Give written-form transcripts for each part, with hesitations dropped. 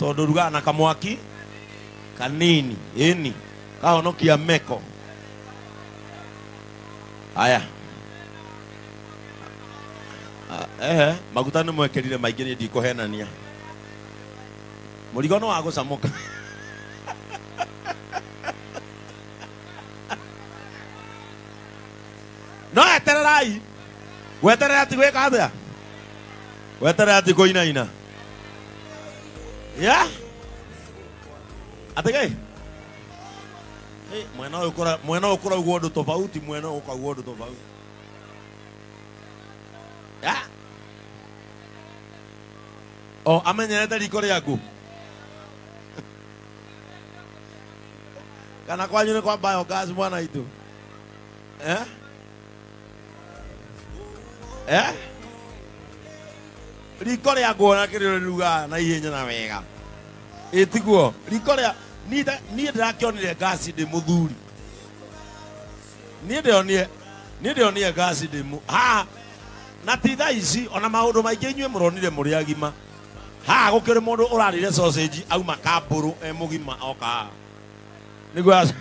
Tondu rugaga na kamwaki kanini ĩni kahonokia meko. Aya. Maguta nĩ mwekĩrire maingĩ niĩ ndikũhenania. Mũrigo no wa gũcamũka. No etererai. Weterera ti gwĩka atĩa? Weterera ti kũinaina. Yeah? Atĩgĩ? Mwena ũyũ kũraugwo ũndũ tofauti, mwena ũyũ ũkaugwo ũndũ tofauti. Yeah? O amenyerete riko rĩa ngũ. Kana kwanyu nĩ kwa biogas mwana itũ. Eh? Eh? Riko rĩa ngũ ona kĩrĩ rĩrugaga na ihenya na wega. Ĩ tiguo? Riko rĩa niĩ ndĩrakĩonire ngasi ndĩ mũthuri. Niĩ ndĩronire ngasi ndĩ mũ ha na ti thaa ici ona maũndũ maingĩ inyuĩ mũronire mũrĩ agima. Ha gũkĩrĩ mũndũ ũrarĩire sausage auma kambũrũ e mũgima oka haha. Nĩguo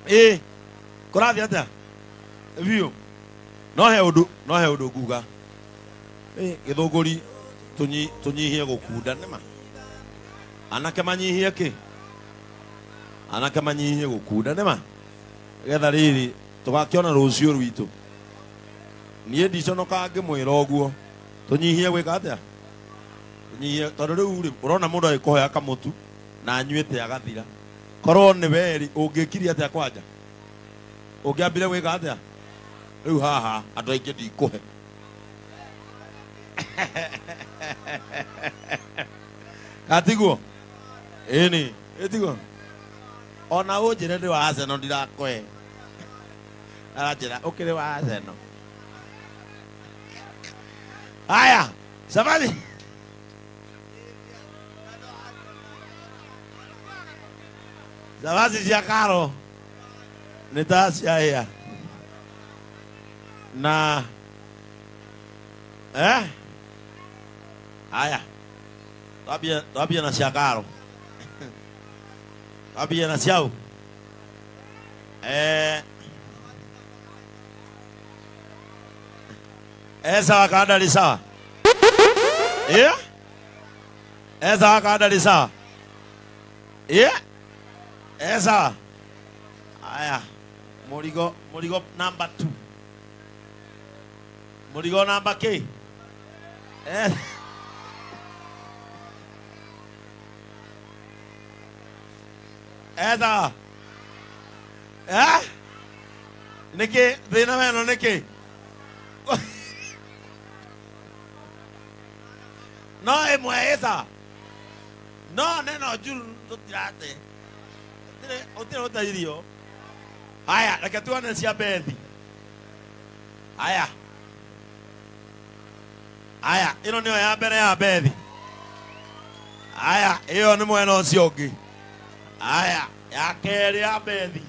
eh kũrathiĩ atĩa? Biũ. No he ũndũ nguga. Gĩthũngũri tũnyihie gũkunda nĩma. Anake manyihie kĩ? Anake manyihie gũkunda nĩma. Getha rĩrĩ tũgakĩona rũciũ rwitũ. Niĩ ndiconokaga ngĩmwĩra ũguo. Tũnyihie gwĩka atĩa? Tũnyihie tondũ rĩu rĩ ũrona mũndũ agĩkũhoya kamũtu na anyuĩte agathira. Korwo nĩ we rĩ ũngĩkirie atĩa kwanja? Ũngĩambire gwĩka atĩa? Rĩu haha andũ aingĩ ndikũhe. Katiguo? Ĩni, ĩtiguo? Ona ũnjĩre ndĩ wa Arsenal ndirakũhe. Aranjĩra ũkĩrĩ wa Arsenal. Haya, safari. Cabaci cia karo nĩ ta cia hĩa. Na haya. Twambie na cia karo. Twambie na ciau. Sawa kana ndarĩ sawa? Sawa kana ndarĩ sawa? Sawa. Haya, mũrigo number 2. Mũrigo number K. Sawa. Nĩkĩ thĩna weno nĩkĩ? No ĩmwe ĩ sawa. No neno njuru tũtirate. Ũtirĩ ũtairio. Haya, reke tuone cia Bethi. Haya. Haya, ĩno nĩyo ya mbere ya Bethi. Haya, ĩyo nĩ mwena ũcio ũngĩ. Haya, ya kerĩ ya Bethi.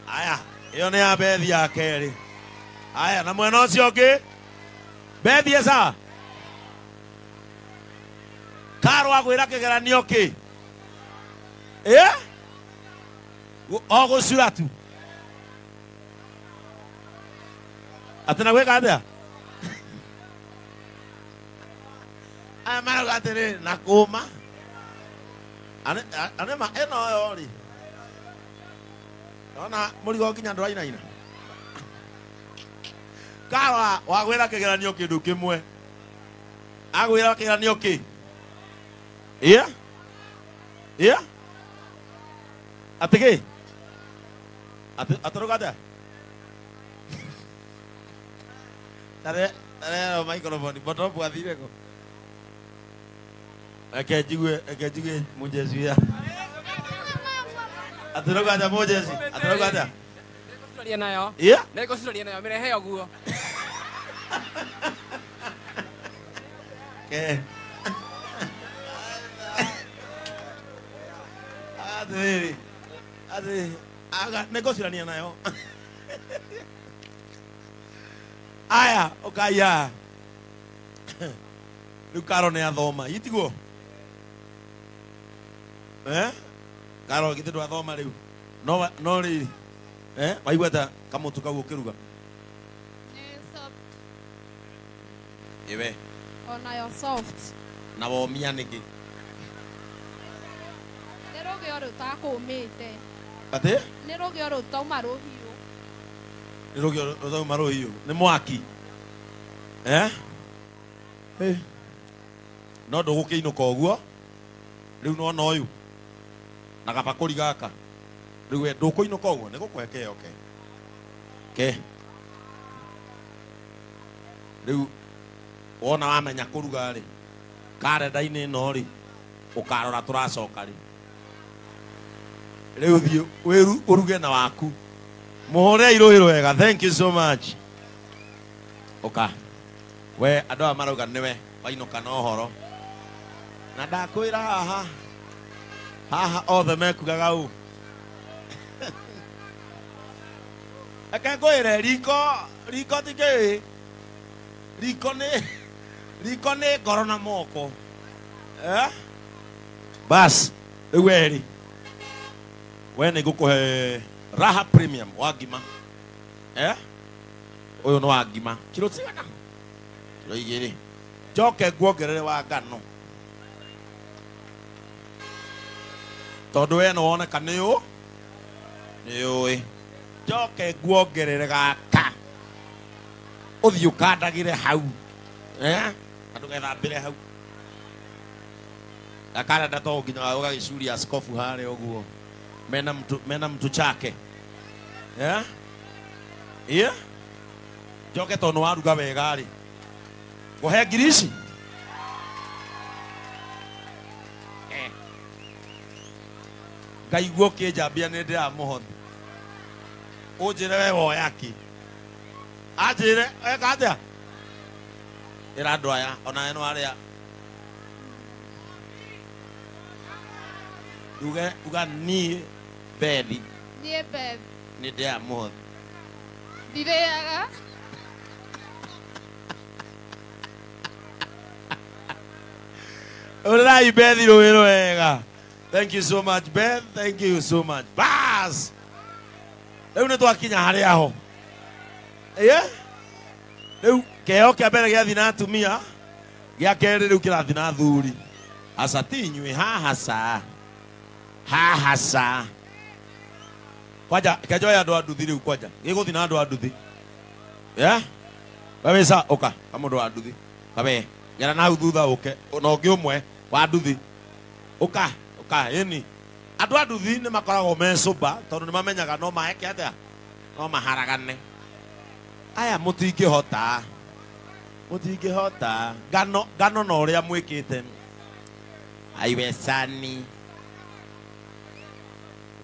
Haya, ĩyo nĩ ya Bethi ya kerĩ. Haya, na mwena ũcio ũngĩ. Bethi ĩ sawa? Karo agwĩra kĩgeranio kĩ? O gũcura tu. Atĩ na gwĩka atĩa? Aya marauga atĩrĩrĩ na kũma. Anema ĩno yo rĩ. Ona mũrigo nginya ndũrainaina. Karo wagwĩra kĩgeranio kĩndũ kĩmwe. Agwĩra kĩgeranio kĩ? Atĩ kĩ? Atĩ atĩa? Tare microphone botobu athire kũ? Reke njigue mũjeci ya. Atĩ atĩa mũjeci? Atĩ atĩa? Nĩngũcuraria nayo. Nĩngũcuraria nayo mĩrehe ũguo. Ke. Atĩrĩrĩ. Atĩ aga nĩngũcurania nayo. Aya ukaya riu Karo ni athoma itiguo Karo githe ndwathoma riu no no riri waigua ta kamutu kau ukiruga ni soft iwe onayo soft na womia niki ni rũgĩo rũtakũmĩte ati ni rũgĩo rũtauma rũhiũ ni rũgĩo rũtauma rũhiũ ni mwaki no ndũgũkĩinũka ũguo rĩu nona ũyũ na gabakũri gaka rĩu we ndũkũinũka ũguo nĩ gũkũhe kĩheo ke ke rĩu wona wamenya kũruga rĩ karenda-inĩ ĩno rĩ ũkarora tũracoka rĩ rĩu thiĩ ũruge na waku mũhũre irũĩ rwega. Thank you so much. Ũka we andũ aya marauga nĩwe wainũka na ũhoro na ndakwĩra haha haha othe mekugaga ũũ reke ngwĩre riko riko ti kĩĩ riko nĩ ngoro na moko bas rĩu werĩ we nĩ ngũkũhe Raha Premium wa ngima ũyũ nĩ wa ngima kiro cigana kiro igĩrĩ njoke nguongerere wa ngano tondũ we nĩwoneka nĩ ũ nĩ ũĩ njoke nguongerere gaka ũthiĩ ũkandagĩre hau na ndũgethambĩre hau gakarenda to nginya ũgagĩcuria askofu harĩa ũguo mena mtu chake njoke tondũ waruga wega rĩ ngũhe ngiri ici ngaigua ũkĩnjambia nĩ ndĩramũhothi ũnjĩre we woya kĩ anjĩre eka atĩa ĩra andũ aya onawe no arĩa uge uga niĩ Bethi niĩ Beth nĩ ndĩramũhothi ndirĩaga Ũrĩrai Bethi rũĩ rwega. Thank you so much, Beth. Thank you so much. Bas. Rĩu nĩ twakinya harĩa ho. Rĩu kĩheo kĩa mbere gĩathiĩ na atumia, gĩa kerĩ rĩu kĩrathiĩ na athuri. Aca ti inyuĩ haha ca. Haha ca. Kwanja kenjoe andũ a nduthi rĩu kwanja. Gĩgũthiĩ na andũ a nduthi. We wĩ ca ũka ka mũndũ wa nduthi. Kawe gera na hau thutha ũke na ũngĩ ũmwe wa nduthi. Ũka ũka ĩni. Andũ a nduthi nĩ makoragwo me sober tondũ nĩ mamenyaga no maheke atĩa no maharagane. Aya mũtingĩhota mũtingĩhota ngano ngano na ũrĩa mwĩkĩte aiwecani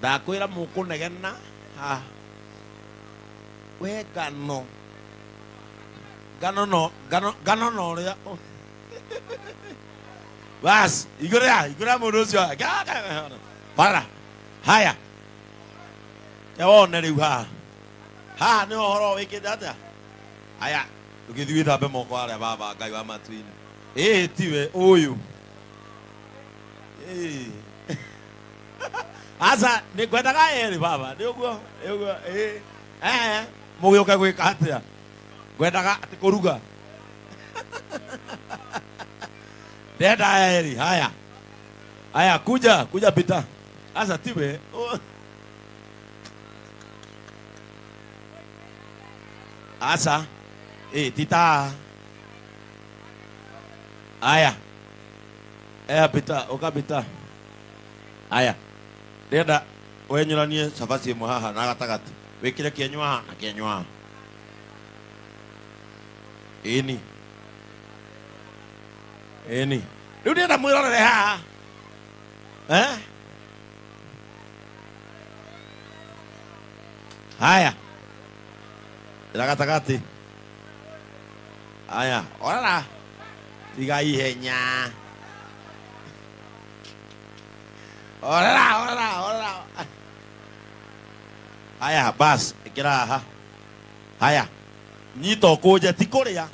ndakwĩra mũkũnegena ha we ngano ngano no ngano ngano na ũrĩa bas igũrĩra igũrĩra mũndũ ũcio bara haya wone rĩu haha haha nĩ ũhoro wĩkĩte atĩa aya ndũgĩthiĩ wĩthambe moko harĩa baba Ngai wa matu-inĩ ĩĩ tiwe ũyũ aca nĩ ngwendaga erĩ baba nĩ ũguo nĩ ũguo ĩĩ mũgĩũke gwĩka atĩa ngwendaga atĩ kũruga ndenda aya erĩ haya haya kuja kuja pita aca tiwe aca tita aya pita ũka pita aya ndĩrenda wenyũranie cabaci ĩmwe haha na gatagatĩ wĩkĩre kĩenyũ haha na kĩenyũ haha ĩni ĩni rĩu ndĩrenda mwĩrorere haha haya ĩra gatagatĩ aya orara tiga ihenya orara orara orara haya bas ĩkĩra haha haya Nyita ũkũnje ti kũrĩa.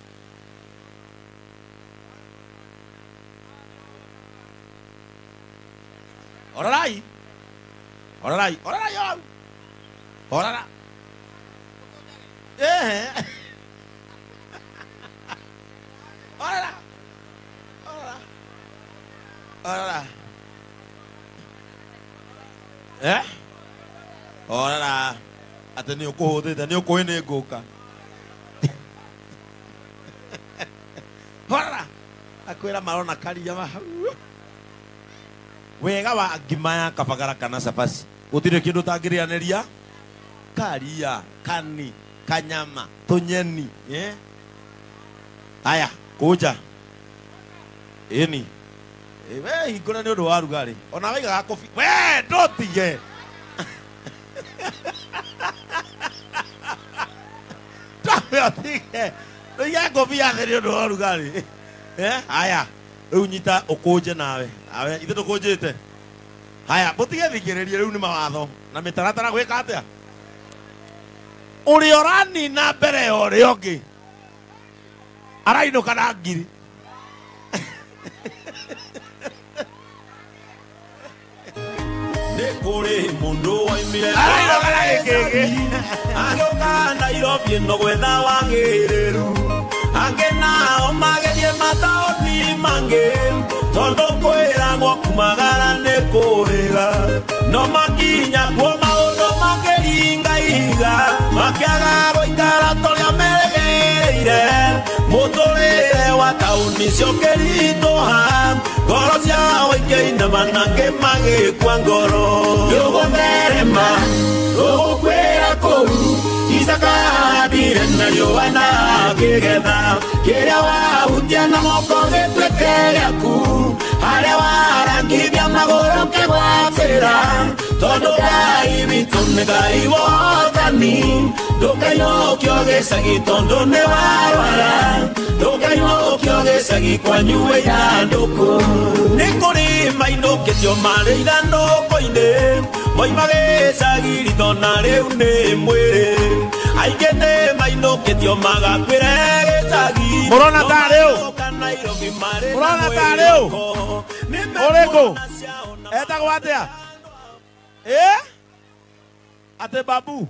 Orarai. Orarai. Orarai hau. Orara. Eh. Orara. Orara. Orara. Eh? Orara. Atĩ nĩ ũkũhũthĩte nĩ ũkũĩ nĩ ngũka. Orara. Akwĩra marona karia hau. Wega wa ngima ya kabagara kana cabaci gũtirĩ kĩndũ ũtangĩrĩanĩria karia kani kanyama tũnyeni eh? Aya kũnja ĩni we hingũra nĩ ũndũ wa rugarĩ ona waigaga kobi we ndũtige ndũtige ndũige kobi ya thĩ nĩ ũndũ wa rugarĩ eh? Aya rĩu nyita ũkũnje nawe awe ithe ndũkũnjĩte haya mũtige thikĩrĩrie rĩu nĩ mawatho na mĩtaratara gwĩka atĩa ũrĩa ũranina mbere ya ũrĩa ũngĩ arainũka na ngiri Nĩ kũrĩ mũndũ woimire arainũka na gĩkĩngĩ agĩũka Nairobi ĩno gwetha wagĩrĩru angĩ nao magĩthiĩ mataũni mangĩ tondũ kwĩragwo kumagara nĩ kũrĩga no makinya kuo maũndũ makĩringa ihiga makĩaga gũikara torĩa merĩgĩrĩire mũtũrĩre wa taũni ciokĩritũha ngoro ciao ikĩinama na angĩ magĩkua ngoro rũgũtherema rũgũkwĩra kũu Isaka na riũa na akĩgetha kĩrĩa wahutia na moko gĩtuĩke gĩaku harĩa warangithia magũrũ kĩgwatĩra tondũ Ngai witũ nĩ Ngai wothani ndũkainũkio gĩcagi tondũ nĩ warwara ndũkainũkio gĩcagi kwanyu wĩ ithandũkũ nĩ kũrĩ mainũkĩtio marĩ ithandũkũ-inĩ moima gĩcagi ritho na rĩu nĩ mwĩrĩ aingĩ nĩ mainũkĩtio magakuĩre gĩcagi Mũrona tarĩ ũ? Mũrona tarĩ ũ? Ũrĩkũ? Etagwo atĩa? Eh? Atĩ babu.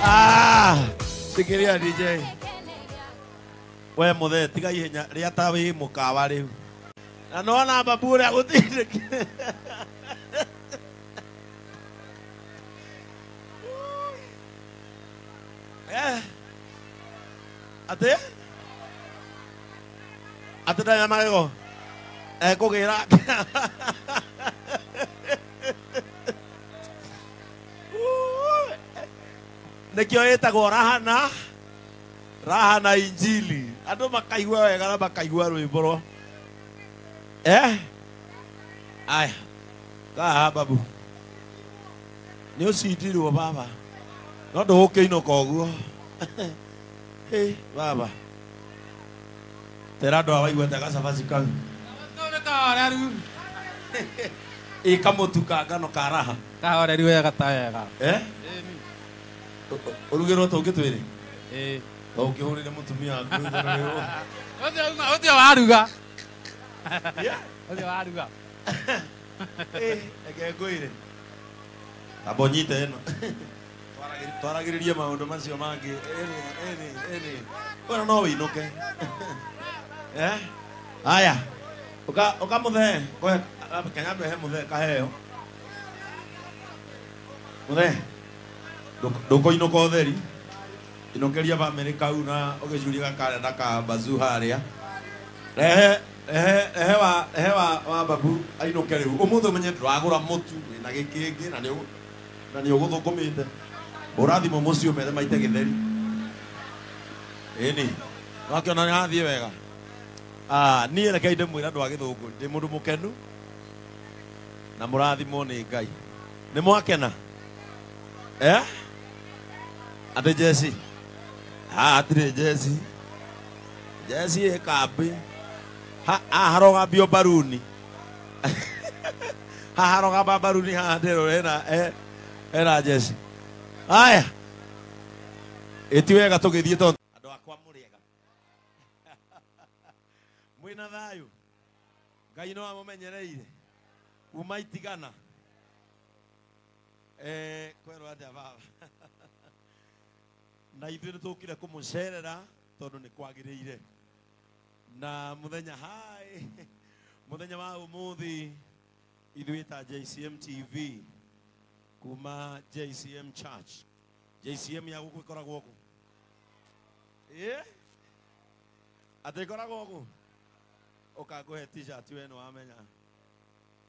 Ah, thikiria DJ. We muthe tiga ihenya ria ta wi mukawa riu. Na nona babu uria gutindikire. Eh. Ate? Ate ndaya magego. Ekugira. Nikio ĩtagwo rahana rahana injili andũ makaigua wega na makaigua rwĩmbo rwa eh aya kaha babu nĩ ũcindirwo baba no ndũgũkĩinũka ũguo hĩ baba tera andũ aya waiguĩte gacabaci kau ĩ kamũtu ka ngano ka raha kahoreru wega ta wega eh Urugirwo tũngĩ twĩrĩ? Ĩĩ. To ũkĩhũrĩre mũtumia waku igũrũ rĩu. Ũcio waruga. Ũcio waruga. Ĩ, reke ngwĩre. Amba ũnyite ĩno. Twaragĩrĩrie maũndũ macio mangĩ. Ĩni, ĩni, ĩni. Wena no wĩinũke. Eh? Haya. Ũka ũka mũthee. Kohe Kenya he mũthee kaheo. Mũthee. Ndũkũinũka ũtheri inũkĩria bamĩrĩ kau na ũgĩcuria gakarenda ka bazu harĩa rehe rehe rehe wa rehe wa babu ainũke rĩu ũmũthĩ ũmenye ndũragũra mũtu wĩna gĩkĩngĩ na nĩ ũgũthũkũmĩte Urathimo mucio mere maite githeri. Ĩni. Wakiona nĩ athiĩ wega. Ah, niĩ reke ndĩmwĩre andũ a Gĩthũngũri, ndĩ mũndũ mũkenu na mũrathimwo nĩ Ngai. Nĩ mwakena? Eh? Atĩ jeci? Ah, hatirĩ jeci. Jeci ĩ kambĩ. Ha, harogambio mbaruni. Ha harogamba mbaruni haha ndĩrona hena hena jeci. Aya. Ĩti wega tũgĩthiĩ tondũ andũ akwa mũrĩega. Mwĩna thayũ. Ngai no amũmenyereire. Kuma itigana. Kwerwo atĩa baba? Na ithuĩ nĩ tũkire kũmũcerera tondũ nĩ kwagĩrĩire. Na mũthenya hai, mũthenya wa ũmũthĩ ithuĩ ta JCM TV kuma JCM Church. JCM ya gũkũ ĩkoragwo kũ? Ĩ? Atĩ ĩkoragwo kũ? Ũkangũhe t-shirt we nĩ wamenya.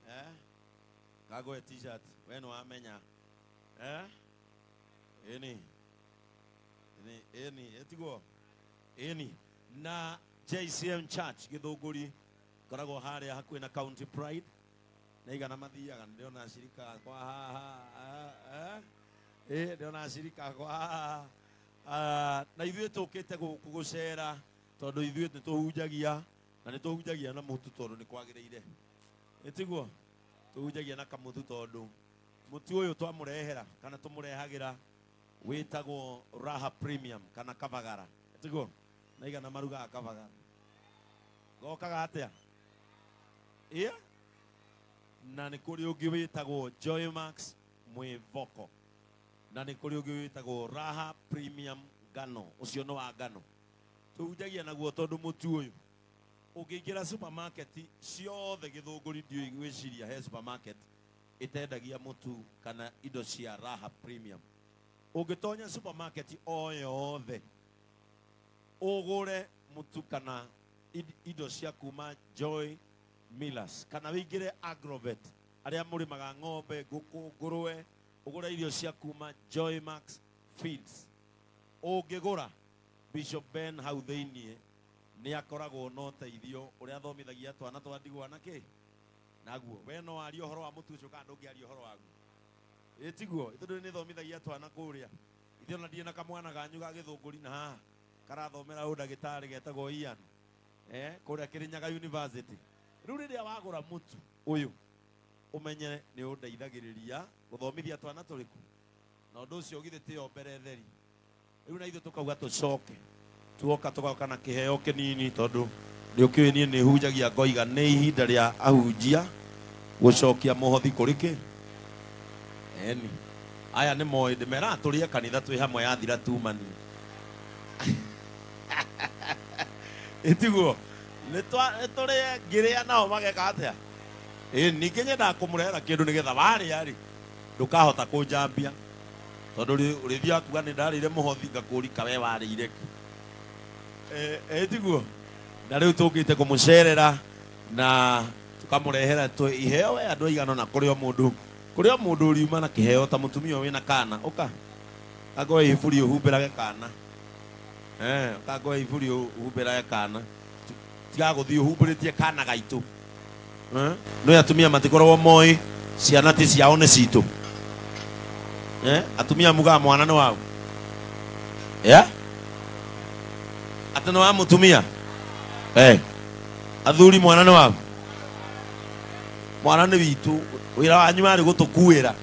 Eh? Kangũhe t-shirt we nĩ wamenya. Eh? Ĩni. Ĩni, ĩni, ĩtiguo? Ĩni. Na JCM Church Gĩthũngũri koragwo harĩa hakuhĩ na County Pride. Na igana mathiaga ndĩrona acirika akwa haha. Eh, ndĩrona acirika akwa haha. Na ithuĩ tũkĩte gũkũ gũcera tondũ ithuĩ nĩ tũhunjagia na nĩ tũhunjagia na mũtu tondũ nĩ kwagĩrĩire. Ĩtiguo? Tũhunjagia na kamũtu tondũ mũtu ũyũ twamũrehera kana tũmũrehagĩra wĩtagwo Raha Premium kana Kavagara. Ĩtiguo? Na igana marugaga Kavagara. Gokaga atĩa? Ĩa? Na nĩ kũrĩ ũngĩ wĩtagwo Joymax Mwĩvoko. Na nĩ kũrĩ ũngĩ wĩtagwo Raha Premium Ngano. Ũcio nĩ wa ngano. Tũhunjagia naguo tondũ mũtu ũyũ ũngĩingĩra supermarket ciothe Gĩthũngũri ndiũĩ gwĩciria he supermarket ĩtendagia mũtu kana indo cia Raha Premium. Ũngĩtonya supermarket o yothe ũgũre mũtu kana indo cia kuma Joy Millers kana wĩingĩre Agrovet arĩa mũrĩmaga ng'ombe, ngũkũ, ngũrwe, ũgũre irio cia kuma Joymax Feeds. Ũngĩgũra Bishop Ben hau thĩiniĩ nĩ akoragwo na ũteithio ũrĩa athomithagia twana twa ndigwa na kĩ naguo. We no arie ũhoro wa mũtu ũcio kana ndũngĩaria ũhoro waguo? Ĩ tiguo? Tondũ nĩ thomithagia twana kũrĩa. Ithuĩ ona ndirĩ na kamwana ganyu ga Gĩthũngũri na haha karathomera ũndagĩtarĩ getagwo Ian. Kũrĩa Kĩrĩnyaga University. Rĩu rĩrĩa wagũra mũtu ũyũ ũmenye nĩ ũndeithagĩrĩria gũthomithia twana tũrĩkũ. Na ũndũ ũcio githĩ tĩo mbere theri. Rĩu na ithuĩ tũkauga tũcoke. Tuoka tũgoka na kĩheo kĩnini tondũ nĩ ũkĩũĩ niĩ nĩ hunjagia ngoiga nĩ ihinda rĩa ahunjia gũcokia mũhothi kũrĩ kĩ? Eni. Aya nĩ moĩ ndĩmeraga tũrĩe kanitha twĩ hamwe yathira tumanie. Ĩtiguo? Nĩ tũrĩe ngĩrĩa nao mageka atĩa? Ĩ ningĩ nyendaga kũmũrehera kĩndũ nĩgetha warĩa rĩ ndũkahota kũnjambia. Tondũ ũrĩthiaga kuga nĩ ndarĩire mũhothi ngakũũria we warĩire kĩ? Ĩtiguo? Na rĩu tũkĩte kũmũcerera na tũkamũrehera iheo we andũ aigana na kũrĩ o mũndũ. Kũrĩ o mũndũ ũriuma na kĩheo ta mũtumia ũyũ wĩna kana. Ũka. Kangoe iburi ũhumbĩrage kana. Kangoe iburi ũhumbĩrage kana. Tiga gũthiĩ ũhumbĩrĩtie kana gaitũ. No atumia matikoragwo moĩ ciana ti ciao nĩ citũ. Atumia mugaga mwana nĩ wao. Yeah? Atĩ nĩ wa mũtumia? Athuri mwana nĩ wao. Mwana nĩ witũ. Wĩra wanyu warĩ gũtũkuĩra.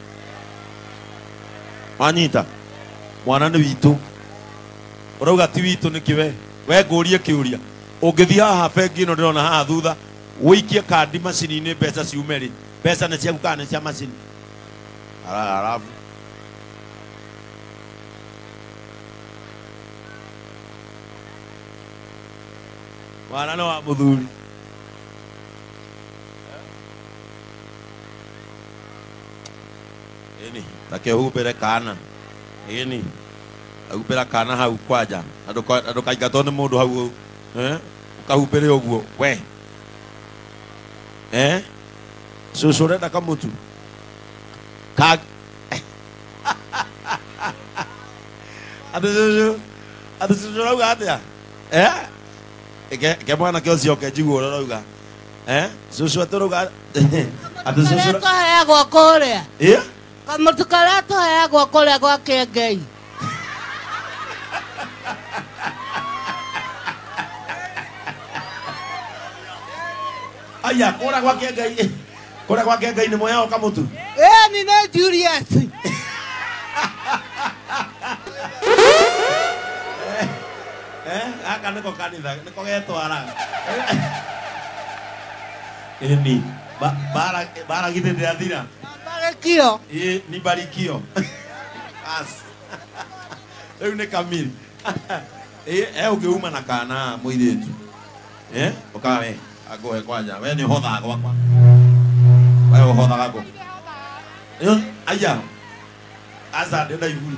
Wanyita? Mwana nĩ witũ. Ũrauga ti witũ nĩkĩ we? We ngũrie kĩũria. Ũngĩthiĩ haha bengi ĩno ndĩrona haha thutha, ũikie kandi macini-inĩ mbeca ciume rĩ, mbeca nĩ ciaku kana nĩ cia macini? Arabu. Mwana nĩ wa mũthuri. Ĩni, ta kĩhumbĩre kana. Ĩni. Humbĩra kana hau kwanja. Na ndũkaingatwo nĩ mũndũ hau. Ũkahumbĩre ũguo. We. Cũcũ ũrenda kamũtu? Ka Atĩ cũcũ, atĩ cũcũ ũrauga atĩa? Eh? Ke mwanake ũcio oke njigue ũrĩa ũrauga. Eh? Cũcũ atĩ ũrauga atĩ cũcũ Karĩa tũheagwo kũrĩa. Ĩ? Kamũtu karĩa tũheagwo kũrĩa gwa Kĩengei. Aya, kũrĩa gwa Kĩengei. Kũrĩa gwa Kĩengei nĩ mũheagwo kamũtu? Ĩni nĩ Julius. Gaka nĩko kanitha, nĩko getwaraga. Ĩni, bara githĩ ndĩrathira? Barikio. Ĩ, ni barikio. As. Rĩu nĩ kamiri. Ĩ, ũngĩuma na kana mũirĩtu. Ũkaga we, angũhe kwanja. We nĩ ũhothaga gwakwa. We ũhothaga kũ? Aya. Aca ndĩna iburi.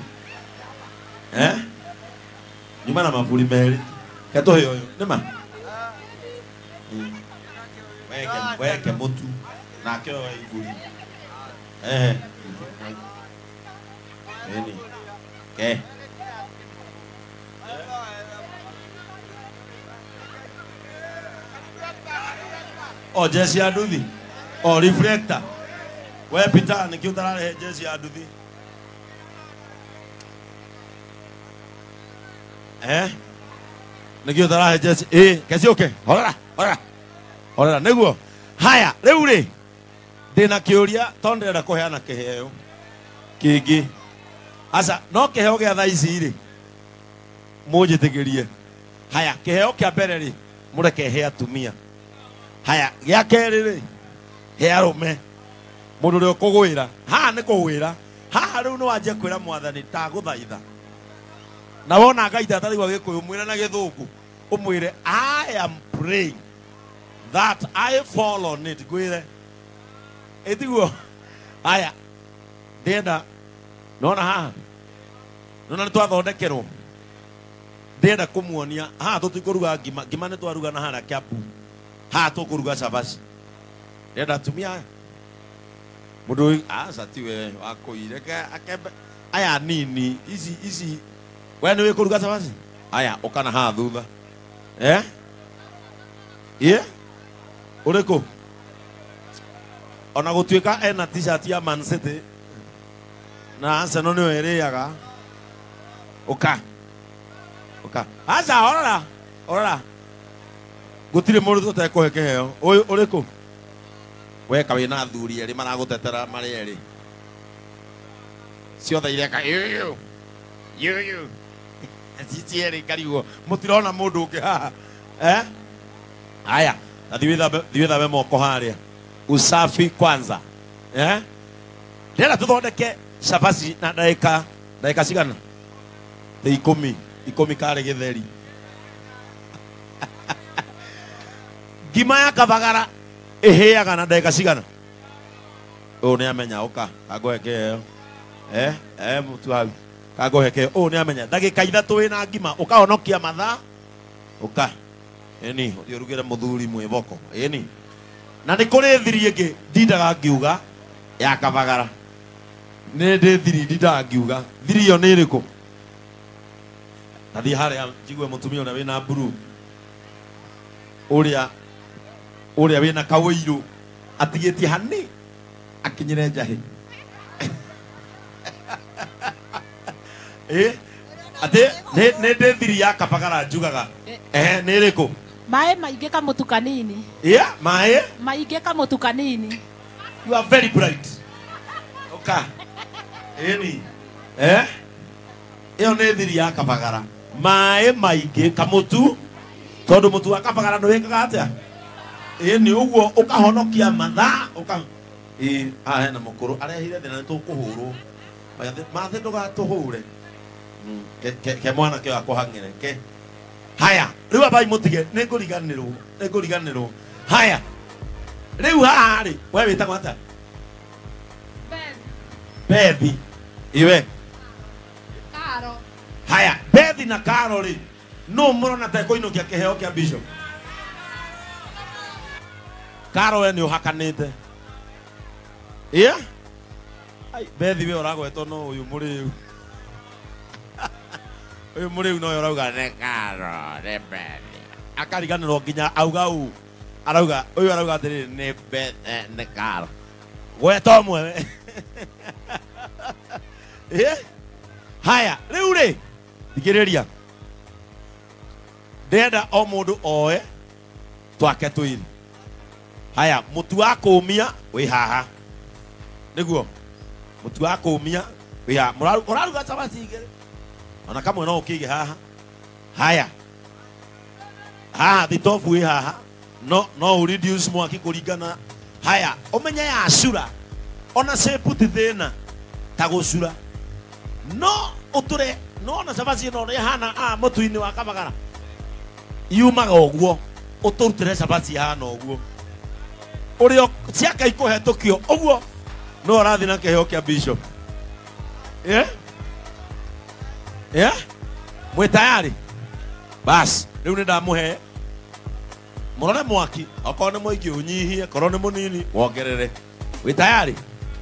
Nyuma na maburi merĩ. Ke tũhe ũyũ. Nĩ ma? Weke mũtu. Nake oe iburi. Ĩni. Ke. O jeci ya nduthi. O reflector. We Peter nĩkĩo ũtararehe jeci ya nduthi? Nĩkĩo ũtarahe jeci? Ĩ, keciũke. Horera, horera. Horera nĩguo. Haya, rĩu rĩ ndĩna kĩũria tondũ ndĩrenda kũheana kĩheo kĩngĩ. Aca, no kĩheo gĩa thaa ici rĩ mũnjĩtĩkĩrie. Haya, kĩheo kĩa mbere rĩ mũreke he atumia. Haya, gĩa kerĩ rĩ he arũme. Mũndũ ũrĩa ũkũgwĩra haha nĩ kũgwĩra. Haha rĩu nĩ wanjia kwĩra mwathani ndagũthaitha. Na wona Ngai atarigua Gĩkũyũ mwĩre na Gĩthũngũ. Ũmwĩre I am praying that I fall on it. Ngwĩre. Ĩtiguo. Haya, ndĩrenda nona haha. Nona nĩ twathondekerwo. Ndĩrenda kũmuonia haha tũtikũruga ngima. Ngima nĩ twaruga na harĩa Kiambu. Haha tũkũruga cabaci. Ndĩrenda atumia aya. Mũndũ ũyũ aca tiwe wakũire akembe aya nini ici ici we nĩ wĩkũruga cabaci? Aya ũka na haha thutha. Ĩ? Ũrĩkũ? Ona gũtuĩka ena t-shirt ya Man City na Arsenal nĩyo ĩrĩaga. Ũka. Ũka. Aca horera. Horera. Gũtirĩ mũndũ tũtekũhe kĩheo. Ũyũ ũrĩkũ? Weka wĩna athuri erĩ maragũtetera marĩ erĩ. Ciothe ireka yuyu. Yuyu. Cici erĩ ngarigwo. Mũtirona mũndũ ũngĩ haha. Haya, na thiĩ wĩthambe moko harĩa. Usafi kwanza. Ndĩrenda tũthondeke cabaci na ndagĩka cigana? Ta ikũmi. Ikũmi karĩ gĩtheri. Ngima ya kabagara ĩhĩaga na ndagĩka cigana? Ũyũ nĩ amenya ũka, kangũhe kĩheo. Mũtu hau. Kangũhe kĩheo. Ũyũ nĩ amenya ndagĩka ithatũ wĩna ngima ũkahonokia mathaa. Ũka. Ĩni, ũthiĩ ũrugĩre mũthuri mwĩboko. Ĩni. Na nĩ kũrĩ thiri ĩngĩ ndindaga ngiuga ya kabagara. Nĩ ndĩ thiri ndindaga ngiuga. Thiri ĩyo nĩ ĩrĩkũ? Tathiĩ harĩa njigue mũtumia ũrĩa wĩna blue. Ũrĩa wĩna kawĩirũ atigĩtie hani akinyĩre njahĩ. Atĩ nĩ ndĩ thiri ya kabagara njugaga. Nĩ ĩrĩkũ? Maĩ maingĩ kamũtu kanini. Yeah, maĩ maingĩ kamũtu kanini. You are very bright. Ũka. Ĩni. Ĩyo nĩ thiri ya kabagara. Maĩ maingĩ kamũtu tondũ mũtu wa kabagara nĩ wĩkaga atĩa? Ĩni ũguo ũkahonokia mathaa ũka. Ĩ, haha hena mũkũrũ arehire thĩna nĩ tũkũhũrwo. Mathĩ ndũgatũhũre. Ke mwanake ũyũ akũhang'ĩre. Ke. Haya, rĩu ambai mũtige nĩ ngũriganĩrwo, nĩ ngũriganĩrwo. Haya. Rĩu haha rĩ, we wĩtagwo atĩa? Bethi. Iwe. Karo. Haya, Bethi na Karo rĩ, no mũrona ta ĩkũinũkia kĩheo kĩa bishop? Karo we nĩ ũhakanĩte. Ĩa? Ai, Bethi we ũragwetwo no ũyũ mũrĩu. Ũyũ mũrĩu noyo ũrauga nĩ Karo nĩ Bethi. Akariganĩrwo nginya auga u. Arauga ũyũ arauga atĩrĩrĩ nĩ Bethi nĩ Karo. Gweta ũmwe. Eh? Haya, rĩu rĩ thikĩrĩria. Ndĩrenda o mũndũ oe twake twĩrĩ. Haya, mũtu wa kũũmia wĩ haha. Nĩguo mũtu wa kũũmia wĩ haha. Ũraruga cabaci igĩrĩ. Ona kamwe no ũkĩige haha. Haya. Haha thitobu wĩ haha. No no reduce mwaki kũringana. Haya, ũmenye ya cura. Ona cepu ti thĩna ta gũcura. No ũtũre no ona cabaci ĩno ũrĩa ĩhana a mũtu-inĩ wa kabagara. Yumaga ũguo. Ũtũrutĩre cabaci ĩhana ũguo. Ũrĩa ciaka ikũhetũkio ũguo no ũrathiĩ na kĩheo kĩa bishop. Eh? Eh? Mwĩ tayari? Bas, rĩu nĩ ndamũhe. Mũrore mwaki, okorwo nĩ mũingĩ ũnyihie, korwo nĩ mũnini wongerere. Wĩ tayari?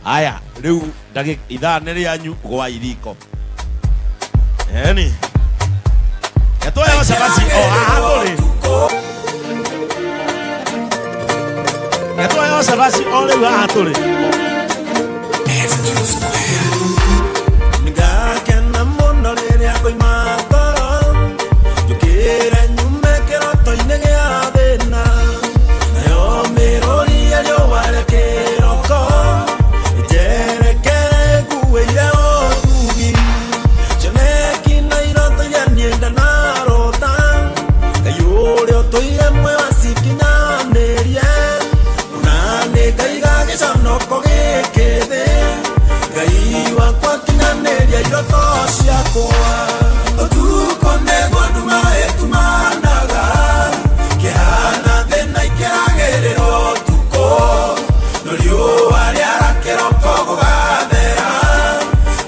Haya, rĩu ndagĩka ithaa nĩ rĩanyu gwa iriko. Eni. Yatoya cabaci o haha tũrĩ. Yatoya cabaci o rĩu haha tũrĩ. Nĩngakena mũno rĩrĩa ngoima toro, njũkĩre nyume kĩroto-inĩ gĩa thĩna. Nayo mĩrũri ya riũa rĩa kĩroko ĩnjerekere nguĩire ũtugi. Cioneki na iroto iria niĩ ndanarota, Ngai ũrĩa ũtũire muoyo acikinyanĩrie. Ona nĩngaiga gĩconoko gĩkĩ thĩ, Ngai wakwa kinyanĩria iroto ciakwa. Ũtukũ nĩguo nduma ĩtumanaga, kĩhana thĩna ikĩragĩrĩra ũtukũ. No riũa rĩara kĩroko gũgathera,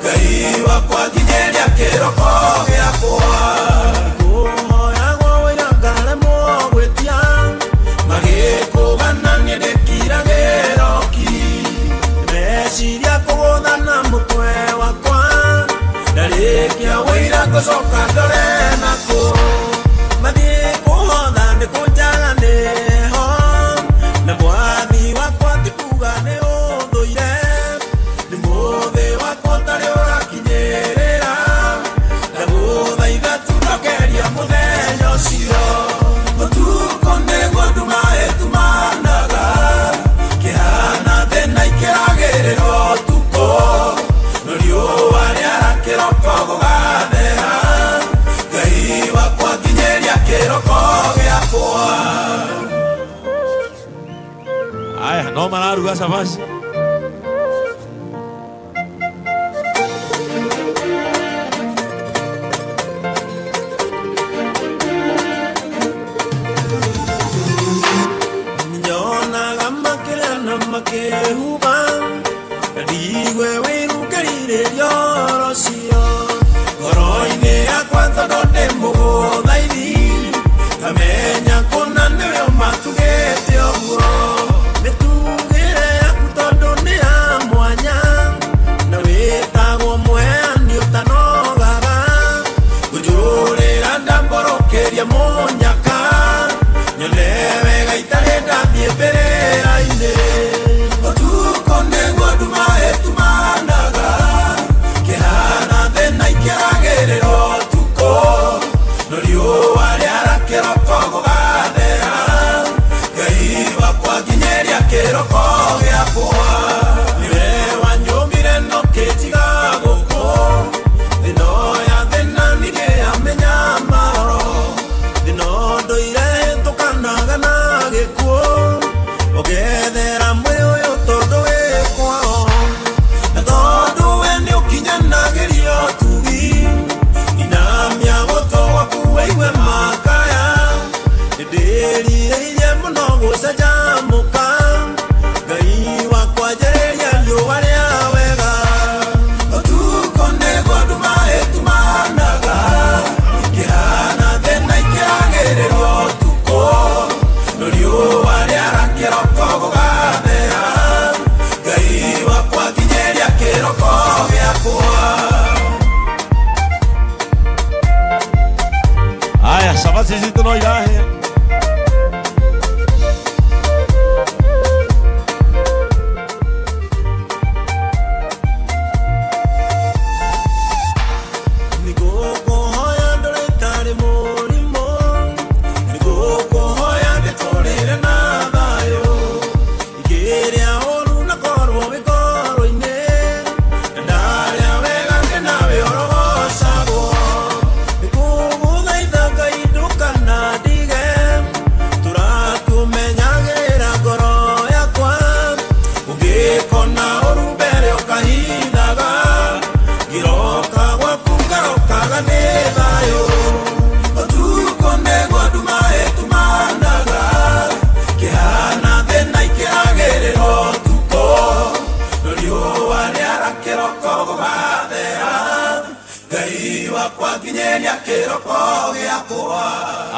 Ngai wakwa nginyĩria kĩroko gĩakwa. Kũhoyagwo wĩra ngaremwo gwĩtia, magĩkũgana niĩ ndĩkiragĩra ki. Meciria kũgũthana mũtwe wakwa, ndarĩkia wĩra ngũcoka ndore nakũ. Mathiĩ kũhotha nĩ kũnjaga nĩho, na mwathi wakwa ti kuga nĩ ũthũire. Nĩ mũthĩ wakwa ũtarĩ ũrakinyĩrĩra, ndagũthaitha tu ndokeria mũthenya ũcio. Ũtukũ nĩguo nduma ĩtumanaga, kĩhana thĩna ikĩragĩrĩra ũtukũ. No riũa rĩara kĩroko gũgathera, Ngai wakwa nginyĩria kĩroko gĩakwa. Haya, no mararuga cabaci. Nyonaga makĩrĩa na makĩhuba, ndigwe wĩrũkĩrĩria ũhoro ũcio. Ngoro-inĩ yakwa tondũ ndĩ mũgũthaithi, ngamenya kũna nĩwe ũmatugĩte ũguo. Mĩtugĩre yaku tondũ nĩ ya mwanya, na wĩtagwo mũheani ũtanogaga. Ngũnjũrĩra ndambũrũkĩria mũnyaka, nyone wega itarĩ ndathiĩ mbĩrĩra-inĩ. Ũtukũ nĩguo nduma ĩtumanaga, kĩhana thĩna ikĩragĩrĩra ũtukũ. No riũa rĩara kĩroko gũgathera, Ngai wakwa nginyĩria kĩroko gĩakwa. Nĩwe wanyũmbire na ũkĩnjiga gũkũ, thĩno ya thĩna ningĩ ya mĩnyamaro. Thĩno ndũire hĩtũkanaga na gĩkuũ, ũgethera mwĩrĩ ũyũ tondũ wĩ kwao. Na tondũ we nĩũkinyanagĩria ũtugi, inamia gũtũ gwaku wĩigue makaya. Nĩndĩrirĩirie mũno gũcanjamũka, Ngai wakwa njarĩria riũa rĩa wega. Ũtukũ nĩguo nduma ĩtumanaga, kĩhana thĩna ikĩragĩrĩra ũtukũ. No riũa rĩara kĩroko gũgathera, Ngai wakwa nginyĩria kĩroko gĩakwa. Cabaci citũ no irahĩa. Nĩngũkũhoya ndore tarĩ mũrimũ, nĩngũkũhoya ndĩtũrĩre na thayũ. Ingĩrĩa ũru na korwo wĩ ngoro-inĩ, na ndarĩa wega ndĩ nawe ũrogocagwo. Nĩngũgũthaitha Ngai ndũkanandige, tũratũmenyagĩrĩra ngoro yakwa. Ũngĩkona ũru mbere ũkahithaga, ngĩroka gwaku ngarokaga nĩ thayũ. Ũtukũ nĩguo nduma ĩtumanaga, kĩhana thĩna ikĩragĩrĩra ũtukũ. No riũa rĩara kĩroko gũgathera, Ngai wakwa nginyĩria kĩroko gĩakwa.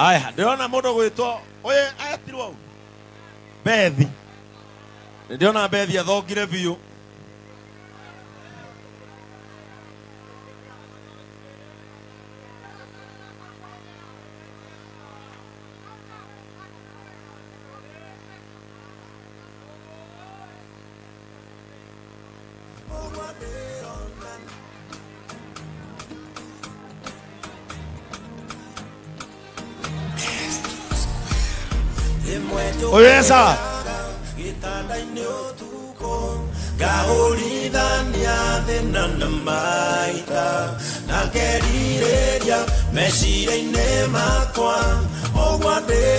Aya, ndĩrona mũndũ gwĩtwo ũyũ etirwo ũ? Bethi. Ndĩrona Bethi athongire biũ. Ũyũ e sawa? Gĩtanda-inĩ ũtukũ ngahũrithania thĩna na maita, na ngerirĩria meciria-inĩ makwa ũguo ndĩ.